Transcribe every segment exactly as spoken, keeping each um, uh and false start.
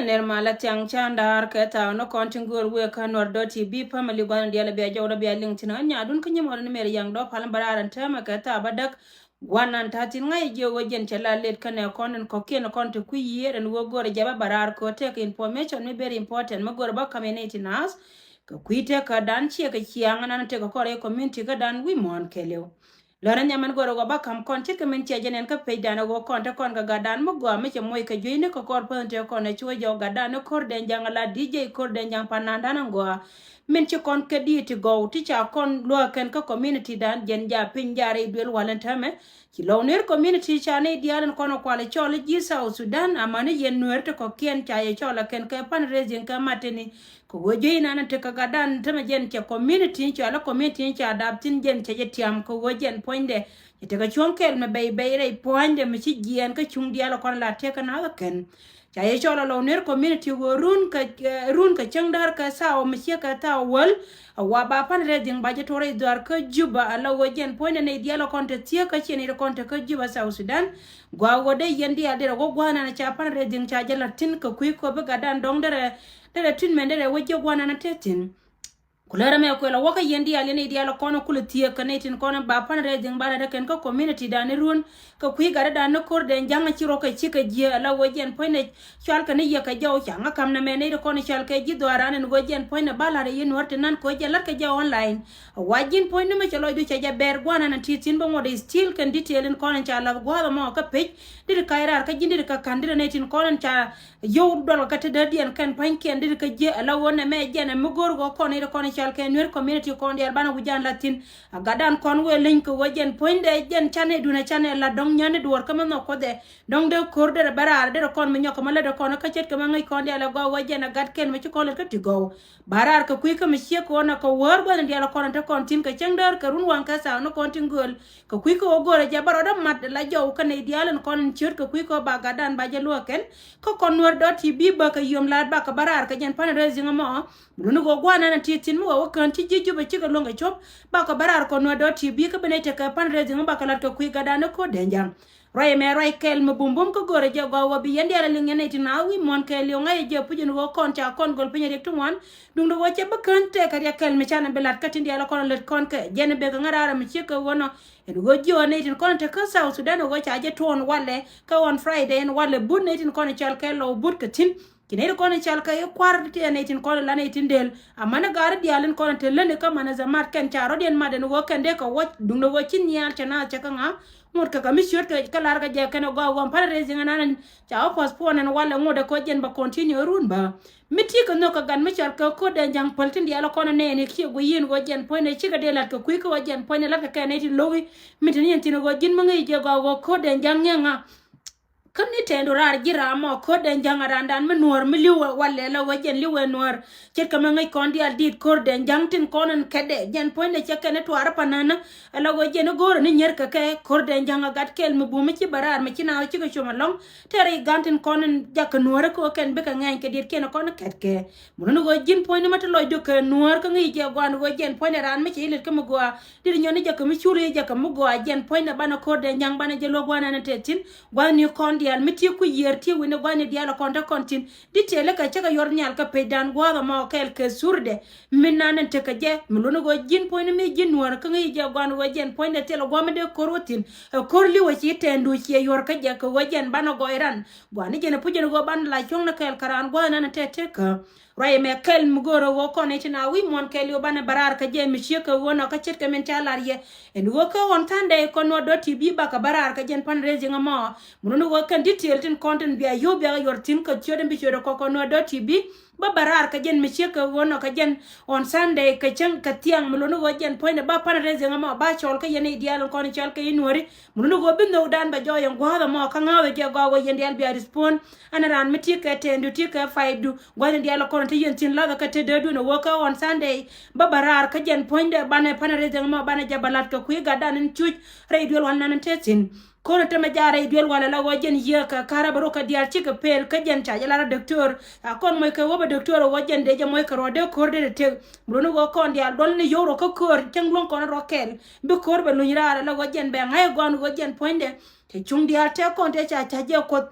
Nɛr malä thiaŋ candaar kɛ thaw ni kɔn tin gööl wëë kä Nuɛr dot T V family gua̱n diaal bia jɔw rɔ bia liŋ thin ɣän nyadun kä nyimɔr ni mer yaŋ dɔ̱ pal bä raar ɛn täämɛ kɛ thaw bä däk. Gua̱n nan ta̱thi̱n ŋa̱c jiök ɣöö jɛn cɛ la let kɛnɛ kɔn in kɔ̱kiɛn kɔn ti kui̱ yiëër ɛn ɣöö go̱rɛ jɛ bä bä raar kɛ ɣöö tɛk information mi very important mi go̱rɛ bä ka̱m in nɛy ti naath. Kɛ kui̱ tɛk kä dan ciɛ kɛ ciaŋ ɛn an tɛk kɛ kɔn rɛy community kä dan wi̱i̱ muɔ̱ɔ̱n kɛɛliw. Lɔ̱rä nhiam ɛn go̱rɛ ɣöö bä ka̱m kɔn ce̱tkɛ min ciɛ jɛn ɛn kä page dan ɣöö kɔn te kɔn kɛ gat dan mi gɔaa mi cɛ moc kɛ jueyni kɛ kɔr päth in te kɔn ɛ cuɔ jɔw gat dan ni ko̱r dɛn jaŋ ala D J ko̱r dɛn jaŋ pan nan dan ɛn gɔaa. Min ci kɔn kɛ di̱i̱t ti gɔw ti ca kɔn luäk kɛn kä community dan jɛn ja piny ja rɛy duel wal ɛn täämɛ. Ci Lɔw Nuer community ca nɛy diaal in kɔn ɛ kual ɛ cɔl i̱ ji̱ South Sudan amäni yɛn Nuer ti kɔ̱kiɛn ca yɛ cɔl ɛ kɛn kɛ fundraising kɛ matini. Kɛ ɣöö ji̱ inan in tekɛ gatdan tämɛ jɛn cɛ community in cɔal i̱ community in ca dap thi̱n jɛn cɛ jɛ tiam kɛ ɣöö jɛn puɔ̱nydɛ cɛ tekɛ cuɔ̱ŋ kɛl mɛ bɛy bɛy rɛy puɔ̱nydɛ mi ci jiɛɛn kä cuŋ diaal ɛ kɔn la tiɛk kɛ naath ɛ kɛn. Ca yɛ cɔl ɛ Lɔw Nuer community ɣöö run kɛ, eh, run kɛ cäŋ däär kɛ thaw mi ciek kɛ thaw wäl. A wa ba fundraising ba jɛ tuɔr rɛy dhuaar kä Juba ala ɣöö jɛn puɔ̱nydɛ nɛy diaal ɛ kɔn te thiek kä ciɛ nɛy ti kɔn te kä Juba South Sudan. Gua ɣöö dee yɛn diaal derɛ wä gua̱a̱r nan ca fundraising ca jɛ la̱t thi̱n kɛ kui̱ kɔ bi gatdan dɔ̱ŋ derɛ, derɛ treatment derɛ wä jiɛ gua̱a̱r nan te thi̱n. Ku lärä mɛ kuɛl a wäkä yɛn diaal yɛn i̱ diaal kɔn kulɛ thiek kɛ nɛy tin kɔn ba fundraising ba lat kɛn kä community dan ni run. Kɛ kui̱ gatdan ni ko̱r dɛn ja̱ŋ ci rɔ kɛ ci kɛ jiɛ ala wä jɛn puɔ̱nydɛ cual kɛ ni yɛ kɛ jɔw ca ŋä ka̱m nɛ mɛ nɛy ti kɔn cual kɛ ji̱ dhuaaran ɛn wä jɛn puɔ̱nydɛ ba lat yɛn Nuäär ti nan kɛ wä jɛn lat kɛ jɛ online. A wa ji̱n puɔ̱ny ni mɛ cɛ lɔcdu cɛ jɛ bɛɛr gua̱a̱r nan a ti̱i̱ thi̱n bä ŋuɔ̱t i̱ still kɛn detail in kɔn in ca lath gua̱a̱th ɛmɔ kä page. Diri ka̱c raar kä ji̱n diri kä ka̱n diri nɛy tin kɔn in ca yio̱w duɔl kä te dädiɛn kɛn pa̱nykiɛn diri kä jiɛ ala ɣöö nɛmɛ jɛn ɛ mi go̱o̱r ɣöö kɔn i̱ ti kɔn in cɔal kɛ Nuer community kɔn diaal banɛ wi̱c an la thi̱n. A gatdan kɔn wëë leny kɛ ɣöö jɛn puɔ̱nydɛ jɛn canɛ duunɛ canɛ la dɔ̱ŋ nyani duɔ̱ɔ̱r kä mi nhɔk kuothɛ. Dɔ̱ŋ dee ko̱r derɛ bä raar derɛ kɔn mi nyɔk kɛ ma lätdɛ kɔn kä ce̱t kɛ ma ŋäc kɔn diaal ɛ gɔaa ɣöö jɛn ɛ gat kɛn mi ci kɔn lät kä ti gɔw. Ba raar kɛ kui̱ kä mi ciek kɛ ɣöö nɛ kɛ wäär gua̱n in diaal kɔn in te kɔn thi̱n kɛ cäŋ däär kɛ run waŋ kɛ thaw ni kɔn tin gööl. Kɛ kui̱ kä ɣöö go̱o̱rɛ jɛ bä rɔɔdä mat la jɔw kä nɛy diaal in kɔn in ciöt kɛ kui̱ kä ba gatdan ba jɛ luäk kɛn. Kä kɔn Nuɛr dot T V bä kɛ yom la̱a̱t bakɛ bä raar kɛ jɛn fundraising ɛmɔ. Mi luni ɣöö gua̱n ɛn a ti̱i̱ thi̱n mi wä wä kään ci ji̱ Juba cikɛ luäŋ kɛ cop. Bakɛ bä raar kɔn Nuɛr dot T V kä bi nɛy tekɛ fundraising mi bakɛ la̱t kɛ kui̱ gatdan ni ko̱r dɛn ja̱ŋ. Ruac ɛmɛ ruac kɛl mi bumbum kä go̱rɛ jɛ gɔaa wä bi yɛn diaal a liŋ yɛn nɛy ti naath wi̱i̱ muɔ̱ɔ̱n kɛɛliw ŋa̱c jɛ puc in ɣöö kɔn ca kɔn göl piny riɛk ti ŋuan. Duundɛ ɣöö cɛ bi kään tɛɛkɛ riɛk kɛl mi canɛ bi la̱t kä tin diaal kɔn lät kɔn kɛ jɛn bek ŋäraarä mi ciek kɛ ɣöö nɔ. Ɛn ɣöö jiɔɔn nɛy tin kɔn te kä South Sudan ɣöö ca jɛ tuɔɔn walɛ kä on Friday ɛn walɛ but nɛy tin kɔn cɔal kɛ Lɔw but kɛ thi̱n. Ci nɛy ti kɔn in cɔal kɛ i̱ kua̱r ti ɛ nɛy tin kɔn in la nɛy tin del. Amäni gaari diaal in kɔn in te läni kä manazamat kɛn ca rɔ̱diɛn mat ɛn ɣöö kɛn dee kɛ wuɔc duundɛ ɣöö ci nhial cɛ naath cɛ kä ŋa̱. Ŋot kɛ kɛ mi ciöt kɛ kä lar kɛ jɛ kɛn ɛ gɔaa ɣöö fundraising ɛn an ca wä postpone ɛn walɛ ŋot ɛ kɛ jɛn bɛ continue run bä. Mi ti kɛ nhök kɛ gat mi cɔal kɛ ko̱r dɛn ja̱ŋ päl tin diaal kɔn in nɛɛni kiɛ guiyin ɣöö jɛn puɔ̱nydɛ cikɛ dee la̱t kɛ kui̱ kä ɣöö jɛn puɔ̱nydɛ la̱t kɛ kɛ nɛy ti lo̱ki. Mi te ni yɛn thi̱n ɣöö ji̱n mi ŋäc jɛ gɔaa ɣöö ko̱r dɛn ja̱ŋ ŋi̱eŋa. Kä ni tɛɛndu raar ji̱ ram mɔ ko̱r dɛn ja̱ŋ a randan mi nuɔ̱ɔ̱r mi li̱w walɛ la wä jɛn li̱w ɛ nuɔ̱ɔ̱r. Ce̱tkɛ mi ŋäc kɔn diaal di̱i̱t ko̱r dɛn ja̱ŋ tin kɔn in kɛtdɛ jɛn puɔ̱nydɛ cɛ kɛn i̱ tuaar i̱ panänä. Ala wä jɛn i̱ go̱o̱rä ni nyier kɛ kɛ ko̱r dɛn ja̱ŋ a gat kɛɛl mi bum i̱ ci bɛ raar mi ci naath cikɛ com ɛlɔ̱ŋ. Tɛɛr i̱ gan tin kɔn in jakä nuɔ̱ɔ̱r i̱ ko̱ kɛn bikɛ ŋɛɛny kɛ dietkiɛn kɔn in kɛtkɛ. Mun ni ɣöö ji̱n puɔ̱nyni ma ti lɔcdu kɛ nuɔ̱ɔ̱r kä ŋäc jɛ gua̱a̱n ɣöö jɛn puɔ̱nydɛ raan mi cɛ i̱ lät kä mi gɔaa. Dit nyɔn ni jɛ kɛ mi cul i̱ jɛ kɛ mi gɔaa jɛn puɔ̱nydɛ banɛ ko̱r dɛn ja̱ŋ banɛ jɛ luäk gua̱a̱n ɛn tɛth thi̱n. Gua̱a̱n ni kɔn diaal mi ti ku yiër ti wi̱ni gua̱a̱n ni diaal kɔn te kɔn thi̱n. Dit tëë lä kɛ cä kɛ yuɔr nhial kä pec dan gua̱a̱th ɛmɔ kɛɛl kɛ thurdɛ. Mi nan ɛn tekɛ jɛ mi luɔ̱n ɣöö ji̱n puɔ̱nyni mi ji̱n nuɔ̱ɔ̱r kä ŋäc jɛ gua̱a̱n ɣöö jɛn puɔ̱nydɛ thilɛ gua̱a̱th mi dee ko̱r wä thi̱n. Ɛ ko̱r li̱wɛ ci tɛɛndu ciɛ yuɔr kä jɛ kɛ ɣöö jɛn banɛ gɔɔy ran. Gua̱a̱n ni jɛn ɛ puc ɛn ɣöö banɛ la cuɔ̱ŋ ni kɛɛl kɛ raan gua̱a̱th nan ɛn tɛth tekä. Ruac ɛmɛ kɛl mi go̱o̱rä ɣöö kɔn i̱ ti na wi̱i̱ muɔ̱ɔ̱n kɛɛliw banɛ bɛ raar kɛ jɛ mi ciek kɛ ɣöö nɔ kä ce̱tkɛ min ca lar yɛ. Ɛn ɣöö kä ɣɔn tha̱a̱ŋdɛ kɔn nuɔ̱t dɔ̱r ti bi bakɛ bɛ raar kɛ jɛn fundraising ɛmɔ. Mun ni ɣöö kɛn detail tin kɔn tin bia yio̱w bia yuɔr thi̱n kɛ ciöt in bi ciöt ɛ kɔk kɔn nuɔ̱t dɔ̱r ti bi. Bä bɛ raar kɛ jɛn mi ciek kɛ ɣöö nɔ kɛ jɛn on Sunday kɛ cäŋ kɛ thiaŋ mi luni ɣöö jɛn puɔ̱nydɛ ba fundraising ɛmɔ ba cɔl kä yɛn i̱ diaal in kɔn cɔl kɛ i̱ nuɔ̱ri. Mun ni ɣöö bi nhök dan bɛ jɔɔc ɛn gua̱a̱th ɛmɔ kä ŋa̱a̱th ɛ jɛ gɔaa ɣöö yɛn diaal bia respond. Ɛn raan mi ti kɛ tɛɛndu ti kɛ five du. Gua̱thni diaal kɔn ti yɛn thi̱n lathɛ kɛ te dee duun ɛ wä kä on Sunday. Bä bä raar kä jɛn puɔ̱nydɛ banɛ fundraising mɔ banɛ jɛ bä la̱t kɛ kui̱ gatdan in cuc rɛy duel wal nan in te thi̱n. Ko̱n in te mɛ jaat rɛy duel wal ɛ la wä jɛn yiëë kɛ ka̱rä bä rok kɛ diaal cikɛ pel kä jɛn ca jɛ lar ɛ doctor. A kɔn moc kɛ wä bä doctor ɛ wä jɛn dee jɛ moc kɛ ruɔ̱t dee ko̱r dee te tek. Buluni wä kɔn diaal duɔl ni yio̱w rɔ kä ko̱r cäŋ luɔ̱ŋ kɔn rɔ kɛl. Bi ko̱r bɛ luny raar ɛ la wä jɛn bɛ ŋa̱c ɛ gɔn wä jɛn puɔ̱nydɛ. Te cuŋ diaal tɛk kɔn te ca ca jɛ kuoth.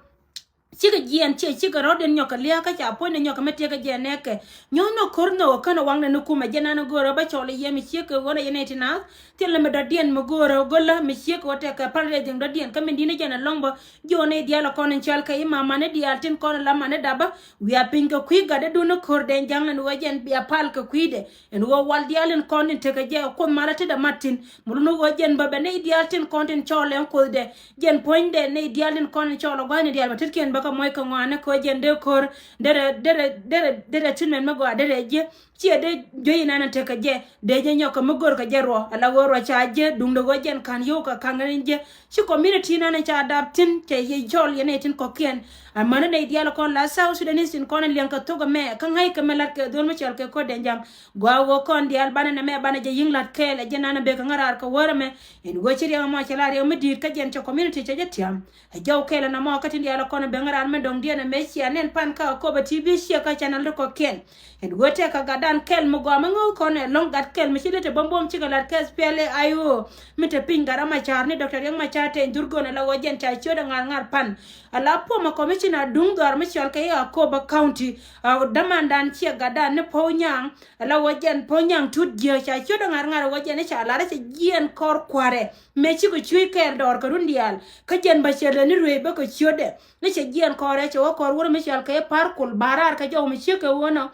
Cikɛ jiɛn ciɛ cikɛ rɔ̱diɛn nyɔk kɛ lia̱a̱ kä ca puɔ̱nydɛ nyɔk kɛ mi tiɛkɛ jɛ nɛɛkɛ. Nyɔ̱ɔ̱n nɔ ko̱r nhök kä ni waŋdɛ ni kumɛ jɛ nan go̱o̱rä bä cɔl i̱ yɛ mi ciek kɛ ɣöö nɛ yɛn iti naath. Thilɛ mi dɔ̱diɛn mi go̱o̱rä go̱lä mi ciek kɛ ɣöö tɛkɛ pal rɛy dhi̱ŋ dɔ̱diɛn kä min di̱t ni jɛn ɛlɔ̱ŋ bä. Jiɔ ni diaal kɔn in cɔal kɛ i̱ mamani diaal tin kɔn in la mani dapä. Wiaa piny kɛ kui̱ gatdɛ duni ko̱r dɛn ja̱ŋ in ɣöö jɛn bia pal kɛ kui̱dɛ. In ɣöö wal diaal in kɔn in tekɛ jɛ kuoth malä tetdɛ mat thi̱n. Mi luni ɣöö jɛn bä bɛ nɛy diaal tin kɔn tin cɔɔl ɛn kuothdɛ. Jɛn puɔ̱nydɛ nɛy diaal tin kɔn in cɔɔl ɛ gua̱thni diaal bɛ tetkiɛn bä kɛ muɔc kɛ ŋɔaani kɛ ɣöö jɛn dee ko̱r derɛ derɛ derɛ derɛ tin mɛn mi gɔaa derɛ ji̱. Ciɛ dee juey inan in tekɛ jɛ dee jɛ nyɔk kɛ mi go̱r kɛ jɛ ruɔ ala ɣöö ruɔ ca ji̱ duundɛ ɣöö jɛn ka̱n yio̱w kɛ ka̱n in ji̱. Ci community nan in ca dap thi̱n cɛ yɛ cɔl yɛ nɛy tin kɔ̱kiɛn. Amäni nɛy diaal kɔn la South Sudanese tin kɔn in liɛŋ kɛ thok ɛmɛ kä ŋäc kɛ mi la̱t kɛ dhol mi cɔal kɛ ko̱r dɛn ja̱ŋ. Gɔaa ɣöö kɔn diaal banɛ nɛmɛ banɛ jɛ yi̱ŋ la̱t kɛɛl ɛ jɛ nanɛ bekɛ ŋäraar kɛ wäär ɛmɛ. In ɣöö ci riɛk ɛmɔ cɛ la riɛk mi di̱i̱t kä jɛn cɛ community cɛ jɛ tiam. Ɛ jɔw kɛɛl ɛn ɛmɔ kä tin diaal kɔn ɛ ben ŋäraar mi dɔ̱ŋ diɛn ɛmɛ cia nɛn pan kä Akobo T V ciɛ kä channel ti kɔ̱kiɛn. In ɣöö tɛk kɛ gatdan kɛl mi gɔaa mi ŋäw kɔn ɛ lɔ̱ŋ gat kɛl mi ci lät ɛ bämbom cikɛ la̱t kɛ S P L A I O. Mi te piny gat Riek Machar ni Doctor Riek Machar te in dhurgon ala ɣöö jɛn ca ciöt ɛ ŋa̱r ŋa̱r pan. Ala puɔmɛ commissioner duŋ dhɔr mi cɔal kɛ i̱ Akobo County. A dämandan ciɛ gatdan ni Pɔw Nyaŋ. Ala ɣöö jɛn Pɔw Nyaŋ Tut Jiääk ca ciöt ɛ ŋa̱r ŋa̱r ɛ ɣöö jɛn i̱ ca lar i̱ cɛ jiɛɛn kɔr kua̱rɛ. Mëë cikɛ cuc kɛɛl dɔɔr kɛ run diaal kä jɛn bä cɛ lɛ ni ruëëc bä kɛ ciötdɛ. Ni cɛ jiɛɛn kɔrɛ cɛ wä kɔr wurɛ mi cɔal kɛ i̱ Par Kul ba raar kɛ jɔw mi ciek kɛ wunɔ.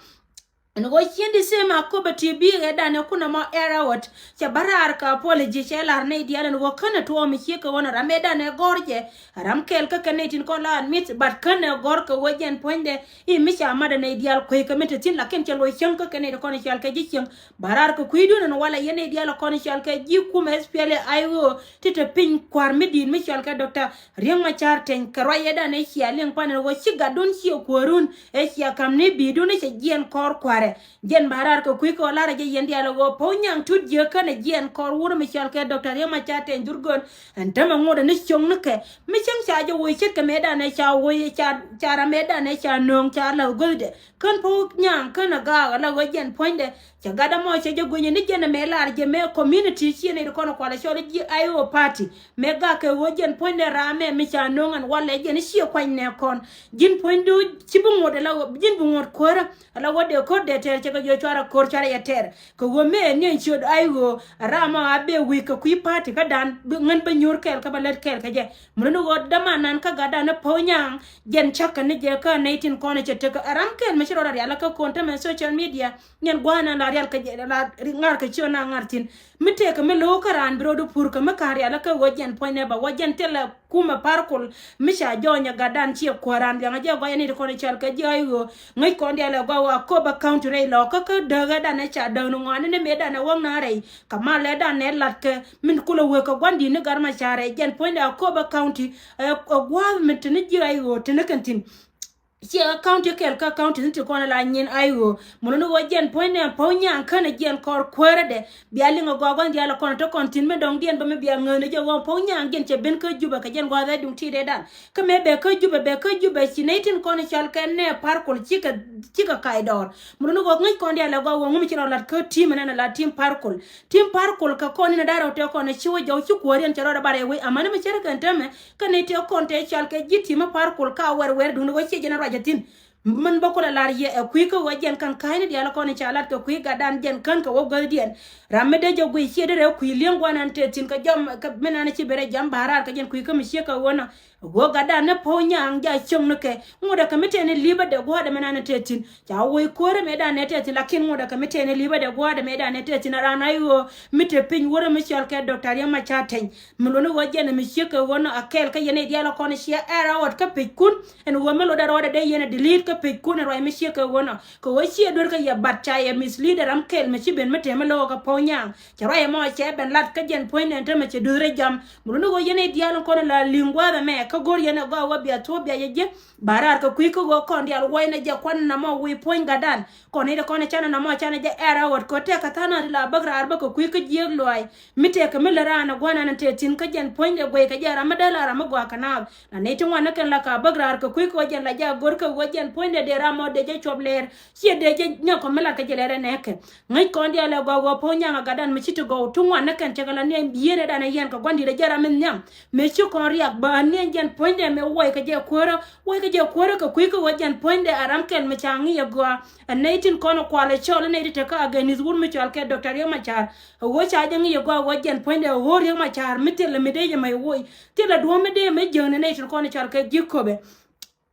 Ɛn ɣöö cien di sëë ma Akobo T V ɣɛɛdan ɛ kun ɛmɔ ɛr ɛ ɣɔt. Cɛ bä raar kɛ apology cɛ lar nɛy diaal ɛn ɣöö känɛ tuɔɔk mi ciek kɛ wunɔ ram ëëdan ɛ gɔ̱r jɛ. Ram kɛɛl kä kɛ nɛy tin kɔn la admit but känɛ gɔ̱r kɛ ɣöö jɛn puɔ̱nydɛ. I̱ mi ca matdɛ nɛy diaal kueec kɛ mi te thi̱n lakin cɛ loc cäŋ kä kɛ nɛy ti kɔn cɔal kɛ ji̱ cieŋ. Ba raar kɛ kui̱dun ɛn walɛ yɛn nɛy diaal kɔn cɔal kɛ ji̱ kumɛ S P L A I O ti te piny kua̱r mi di̱i̱t mi cɔal kɛ Doctor Riek Machar Teny kɛ ruac ëëdan ëë cia liŋ pan ɛn ɣöö ci gatdun ciɛ kuäärun ëë cia ka̱m ni bi̱i̱dun i̱ cɛ jiɛɛn kɔr kua̱rɛ. Jɛn ba raar kɛ kui̱ kɛ ɣöö larɛ jɛ yɛn diaal ɛ ɣöö Pɔw Nyaŋ Tut Jiääk känɛ jiɛɛn kɔr wurɛ mi cɔal kɛ Doctor Riek Machar Teny dhurgon. Ɛn tämɛ ŋot ɛn i̱ cio̱ŋ ni kɛ mi cäŋ ca jɛ woc ce̱tkɛ mëëdan ɛ ca woc ca ca ram mëëdan ɛ ca nööŋ ca la̱th guäthdɛ. Kän Pɔw Nyaŋ känɛ gaak ala ɣöö jɛn puɔ̱nydɛ. Cɛ gat ɛmɔ cɛ jɛ guinyɛ ni jɛn ɛmɛ lar jɛ mɛ community ciɛ nɛy ti kɔn kualɛ cɔl ji̱ I O party. Mɛ gak kɛ ɣöö jɛn puɔ̱nydɛ raamɛ mi ca no̱o̱ŋ ɛn walɛ jɛn ciɛ kuany nɛ kɔn. Ji̱n puɔ̱nydu ci bi ŋot ala ɣöö ji̱n bi ŋot ko̱rä. Ala ɣöö dee ko̱r dee tɛɛr cɛ kɛ jiɔ cuarɛ ko̱r cuarɛ yɛ tɛɛr. Kɛ ɣöö mɛ ɛ niɛn ciöt I O raamɔ a bee wi̱i̱ kɛ kui̱ party kädan bi ŋän bä nyuur kɛɛl kä bä lät kɛɛl kä jɛ. Mun ni ɣöö däman nan kä gatdan ni Pɔw Nyaŋ jɛn cäk kɛ ni jɛ kä nɛy tin kɔn cɛ tek ɛ ram kɛɛl mi ci rɔɔdɛ rial kä ko̱n tämɛ social media. Niɛn gua̱a̱th ɛn la rial kɛ jɛ la ŋa̱r kɛ ciö na ŋa̱r thi̱n. Mi tëëkɛ mi lo̱o̱k kä raan bi rɔɔdu pur kɛ mi ka̱n rial kä wä jɛn puɔ̱nynɛ bä wä jɛn thilɛ kumɛ Par Kul. Mi ca jɔɔnyɛ gatdan ciɛ kuäär raan liaŋä jɛ gɔyɛ ni ti kɔn cɔal kɛ ji̱ I O. Ŋäc kɔn diaal ɛ gɔaa wä Akobo County rɛy lɔkä kä dääk ɛ dan ɛ ca dääk ni ŋɔaani ni mëë dan ɛ wäŋ na rɛy. Kɛ mal ɛ dan ɛ lat kɛ min kulɛ wek kɛ gua̱n di̱t ni gat ma ca rɛy jɛn puɔ̱nydɛ Akobo County. Ɛ gua̱a̱th min te ni ji̱ I O te ni kɛn thi̱n. Ciɛ kä county kɛl kä county ni ti kɔn la nyin I O. Mun ni wä jɛn puɔ̱nynɛ Pɔw Nyaŋ känɛ jɛn kɔr kuäärädɛ. Bia liŋ a gɔaa gua̱n diaal a kɔn te kɔn thi̱n mi dɔ̱ŋ diɛn bä mi bia ŋäänä jɛ ɣɔ̱ɔ̱ŋ Pɔw Nyaŋ jɛn cɛ ben kä Jubɛ kɛ jɛn gua̱a̱th ɛ duŋ ti dee dan. Kä mëë bɛ kä Jubɛ bɛ kä Jubɛ ci nɛy tin kɔn cɔal kɛ nɛ Par Kul cikɛ cikɛ kac dɔɔr. Mun ni wä ŋäc kɔn diaal a gɔaa wä ŋum ci rɔ lat kä team nɛn a la team Par Kul. Team Par Kul kɛ kɔn in a da̱r rɔ tɛ kɔn a ci wä jɔw ci kuääriɛn cɛ rɔ da bar ɛ wec amäni mi cɛ rɛ kɛn tämɛ. Kä ni tëë kɔn tëë cɔal kɛ ji̱ ti̱mä Par Kul ka wɛr wɛr duundɛ ɣöö ciɛ jɛn ruacä thi̱n. Min bä kulɛ lar yɛ ɛ kui̱ kä ɣöö jɛn ka̱n ka̱a̱cni diaal kɔn ca lat kɛ kui̱ gatdan jɛn kän kɛ wä guäthdiɛn. Ram mi dee jɛ guiy ciɛ derɛ kui̱ li̱eŋ gua̱nan tëë thi̱n kɛ jɔm kɛ mi nan ci ben rɛ jam ba raar kɛ jɛn kui̱ kä mi ciek kɛ ɣöö nɔ. Ɣöö gatdan ni Pɔw Nyaŋ ja cio̱ŋ ni kɛ ŋotdɛ kɛ mi tɛn ni li̱pä dee gua̱a̱dɛ mi nan tëë thi̱n. Ca woi kuäärä mëëdan nɛ tɛth thi̱n lakin ŋuɔ̱t ɛ kɛ mi tɛn ɛ li̱pä dee gua̱a̱dɛ mëëdan nɛ tɛth thi̱n a raan a i̱ ɣöö mi te piny wurä mi cɔal kɛ Doctor Riek Machar Teny. Mi luɔ̱ni ɣöö jɛn ɛ mi ciek kɛ ɣöö nɔ a kɛɛl kä yɛn ɛ diaal ɛ kɔn ɛ ciɛ ɛr a ɣɔt kä pec kun. Ɛn ɣöö mi luɔt ɛ rɔɔdɛ dee yɛn ɛ delete kä pec kun ɛ ruac mi ciek kɛ ɣöö nɔ. Kɛ ɣöö ciɛ duer kä yɛ but ca yɛ mislead ɛ ram kɛɛl mi ci ben mi te mi lo̱k ɛ kɛ Pɔw Nyaŋ. Cɛ ruac ɛmɔ cɛ ben lat kä jɛn puɔ̱nydɛ ɛn te mi cɛ duer ɛ jam. Mi luɔ̱ni ɣöö yɛn ɛ diaal ɛ kɔn ɛ la li̱ŋ gua̱a̱th ɛmɛ kä go̱r yɛn ɛ gɔaa ɣöö bia thuɔ̱ɔ̱p bia yɛ ji̱. Ba raar kɛ kui̱ kä ɣöö kɔn diaal wuɔcnɛ jɛ kuan namɔ wi̱i̱ puɔ̱ny gatdan. Kɔn i̱ ti kɔn i̱ canɛ namɔ canɛ jɛ ɛr a ɣɔt kɛ tɛk kɛ tha̱a̱ŋ na̱a̱ŋ ti la bäk raar bä kɛ kui̱ kä jiääk luaac. Mi tëëkɛ mi lät raan ɛ gua̱n an tëë thi̱n kä jɛn puɔ̱nydɛ guɛy kɛ jɛ ram mi dee la ram mi gɔaa kɛ naath. Na nɛy ti ŋuan ni kɛn la ka bäk raar kɛ kui̱ kä ɣöö jɛn la jɛ a go̱r kɛ ɣöö jɛn puɔ̱ny Puɔ̱nydɛ dee ram mɔ dee jɛ cuɔp lɛɛr, ciɛ dee jɛ nyɔk kɔ mi lat kɛ jɛ lɛɛr ɛ nɛɛkɛ. Ŋäc kɔn diaal ɛ gɔaa ɣöö Puɔ̱ny Nyaŋ a gatdan mi ci ti gɔw ti ŋuan ni kɛn cɛ kɛ la niɛn bi̱i̱n ɛ dan ɛ yɛn kɛ gua̱n di̱t ɛ jɛ ram mi nhiam. Mëë ci kɔn riak bä a niɛn jɛn puɔ̱nydɛ mëë wuɔy kɛ jɛ kuäärä, wuɔy kɛ jɛ kuäärä kɛ kui̱ kɛ ɣöö jɛn puɔ̱nydɛ a ram kɛl mi ca ŋi̱i̱c ɛ gɔaa. Ɛ nɛy tin kɔn ɛ kual ɛ cɔl ɛ nɛy ti te kä against wut mi cɔal kɛ Doctor Riek Machar. Ɛ ɣöö ca jɛ ŋi̱i̱c ɛ gɔaa ɣöö jɛn puɔ̱nydɛ ɛ ɣöö Riek Machar mi thilɛ mi dee jɛ mɛ wuɔy. Thilɛ duɔ̱ɔ̱p mi dee mɛ jäŋni nɛy tin kɔn ɛ cɔal kɛ ji̱ köpɛ.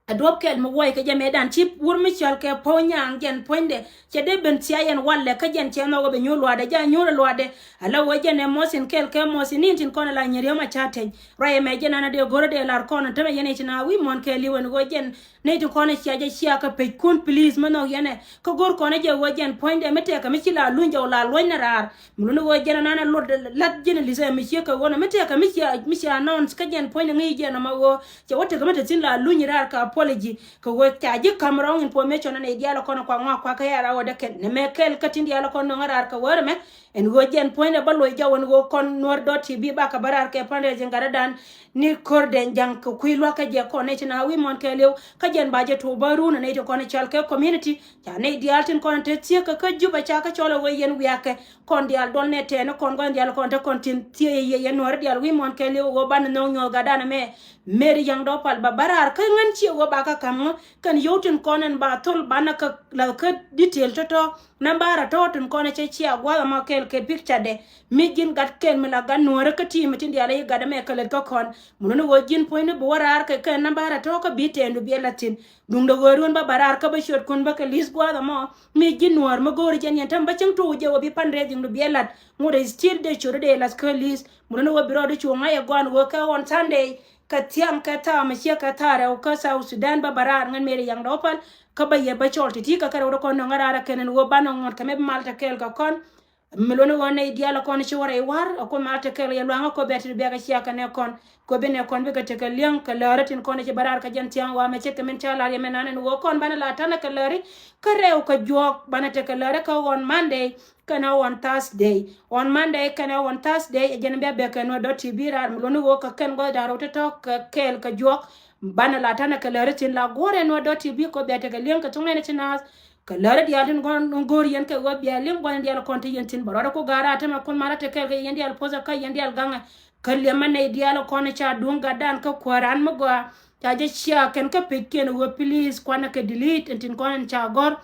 A duɔ̱p kɛl mi wuɔy kɛ jɛ mëëdan ci wur mi cɔal kɛ Puɔ̱ny Nyaŋ jɛn puɔ̱nydɛ. Cɛ dee ben thia yɛn walɛ kä jɛn cɛ nhɔk ɛ bɛ nyuur luaadɛ, ja nyuur luaadɛ. Ala wee jɛn ɛ mɔthin kɛl kɛ mɔthin in tin kɔn ala nyɛ Riek Machar teny. Ruac ɛmɛ jɛn an a dee go̱r a dee lar kɔn a tämɛ yɛn i̱ tin a wi̱i̱ muɔ̱n kɛɛliw ɛn ɣöö jɛn nɛy tin kɔn a cia jɛ cia kɛ pec kun please mi nhɔk yɛn ɛ. Kä go̱r kɔn a jɛ ɣöö jɛn puɔ̱nydɛ mi tɛkɛ mi ci la luny jɛ wä la luɔ̱ny ni raar. Mi luni ɣöö jɛn anan a luɔt lat jɛn a li̱th ɛ mi ciek kɛ ɣöö nɔ mi tɛkɛ mi cia, mi cia announce kä jɛn puɔ̱nydɛ ŋi̱i̱c jɛn ɔmɔ ɣöö cɛ wä tekɛ mi te thi̱n la luny raar kɛ apology. Kɛ ɣöö ca ji̱ ka̱m wrong information anɛ diaal kɔn kuak ŋɔak kuak kɛ yara wä däkɛn nɛ mɛ kɛl kä tin diaal kɔn nöŋä raar kɛ wä rɛmɛ. Ɛn ɣöö jɛn puɔ̱nydɛ bä loc jɔw ɛn ɣöö kɔn Nuɔr dot T V bakɛ bä raar kɛ fundraising gatdädan ni Kordɛn Jaŋ kɛ kui̱ lua̱k kä jɛ kɔn nɛy tin a wi̱i̱ muɔ̱n kɛɛliw. Kä jɛn ba jɛ tuɔɔk bä run ɛ nɛy ti kɔn cɔal kɛ community. Ca nɛy diaal tin kɔn te thiekä kä Juba ca kä cɔl ɛ ɣöö yɛn wiakɛ. Kɔn diaal duɔl nɛ tɛɛni kɔn gua̱n diaal kɔn te kɔn tin thiee yɛ yɛ Nuɔri diaal wi̱i̱ muɔ̱n kɛɛliw ɣöö banɛ nhɔk nyuɔ̱th gatdan ɛmɛ. Mary Yaŋ Dɔpal ba bä raar kä ŋän ciɛ ɣöö ba kä ka̱m ŋä kɛn yio̱w tin kɔn ɛn ba thol banɛ kä lath kä detail tɔ̱tɔ̱. Namba rɛw tɔ̱ tin kɔn cɛ cia gua̱th ɛmɔ kɛɛl kɛ picture dɛ. Mi ji̱n gat kɛl mi la gat Nuɔ̱ɔ̱rä kä ti̱i̱ mi tin diaal i̱ gat ɛmɛ kɛ lät kä kɔn. Mun ni ɣöö ji̱n puɔ̱nyni bi wä raar kɛ kɛn namba rɛw tɔ̱ kä bi tɛɛndu bi ɛ la̱th thi̱n. Duundɛ ɣöö ruun bä bä raar kä bä ciöt kun bä kɛ li̱th gua̱th ɛmɔ. Mi ji̱n Nuɔ̱ɔ̱r mi go̱o̱ri jɛn yɛn täm bä cäŋ tuɔɔk jɛ wä bi pan rɛth ji̱ŋdu bi ɛ la̱th. Ŋot ɛ still dee ciöt dee la̱th kä li̱th. Mun ni ɣöö bi rɔɔdu cuɔ̱ɔ̱ŋ ŋa̱c ɛ gɔaan ɣöö kɛ ɣɔn Sunday. Kɛ thiaŋ kɛ thaam ɛ ciek kɛ thaar ɛ wä kä South Sudan bä bä raar ŋän Mary Yaŋ Dɔpal. Kä bä yɛ bä cɔl ti̱ti̱ kɛ kɛ rɛw dee kɔn nöŋ ɛ raar ɛ kɛn ɛn ɣöö banɛ ŋuɔ̱t kɛ mi bi mal te kɛɛl kɛ kɔn. Mi luɔ̱ni ɣöö nɛy diaal ɛ kɔn ci wä rɛy wa̱r ɛ kuoth mal te kɛɛl yɛ lua̱ŋ ɛ kɔ bɛ̈t ti biak ɛ cia kɛ nɛ kɔn. Kɔ bi nɛ kɔn bikɛ tekɛ li̱eŋ kɛ läri tin kɔn ci bä raar kɛ jɛn thiaŋ wa mɛ ce̱tkɛ min ca lar yɛ mɛ nan ɛn ɣöö kɔn banɛ la ta̱nɛ kɛ läri. Kä rɛw kɛ juɔ̱ɔ̱k banɛ tekɛ läri kä ɣɔn Monday kɛnɛ ɣɔn Thursday. Ɣɔn Monday kɛnɛ ɣɔn Thursday ɛ jɛn bia bɛ kɛ Nuɔr dot T V raar mi luɔ̱ni ɣöö kɛ kɛn gua̱th da̱ŋ rɛw tɔ̱tɔ̱ kɛ kɛɛl kɛ juɔ̱ɔ̱k. Banɛ la ta̱nɛ kɛ läri tin la guɔ̱r ɛ Nuɔr dot T V kɔ bia tekɛ li̱eŋ kɛ thuŋ nɛn ci naath. Kɛ läri diaal tin gɔn go̱o̱r yɛn kɛ ɣöö bia li̱eŋ gua̱n diaal kɔn te yɛn thi̱n bä rɔɔdɛ ku ga̱a̱r a tämɛ kun mal a te kɛɛl kɛ yɛn diaal poth ɛ kä yɛn diaal gaŋɛ. Kä liɛmä nɛy diaal kɔn ca duŋ gatdan kä kuääran mi gɔaa. Ca jɛ cia kɛn kä peckiɛn ɣöö please kuanɛ kɛ delete ɛn tin kɔn ɛn ca gɔ̱r.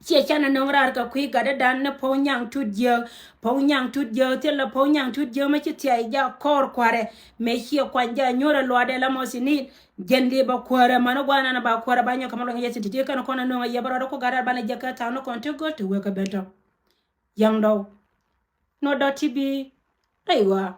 Ciɛ canɛ nöŋ raar kɛ kui̱ gatdan ni Puɔ̱ny Nyaŋ Tut Jiääk. Puɔ̱ny Nyaŋ Tut Jiääk thilɛ Puɔ̱ny Nyaŋ Tut Jiääk mi ci thiac jak kɔɔr kua̱rɛ. Mëë ciɛ kuany jak nyuɔ̱rɛ luaadɛ la mɔ sinin. Jɛn di ba kuäärä mani guanan ba kuäärä ba nyɔk kɛ mɛ luɔny yɛ thi̱n ti̱ti̱ kɛn kɔn a nöŋ a yɛ bä rɔɔdɛ ku gat rat banɛ jɛ kɛ tha̱a̱ŋ ni kɔn ti gööl ti wek kɛ ben tɔ. Yaŋ dɔw. Nuɔr dot T V. Rɛy ɣɔaa.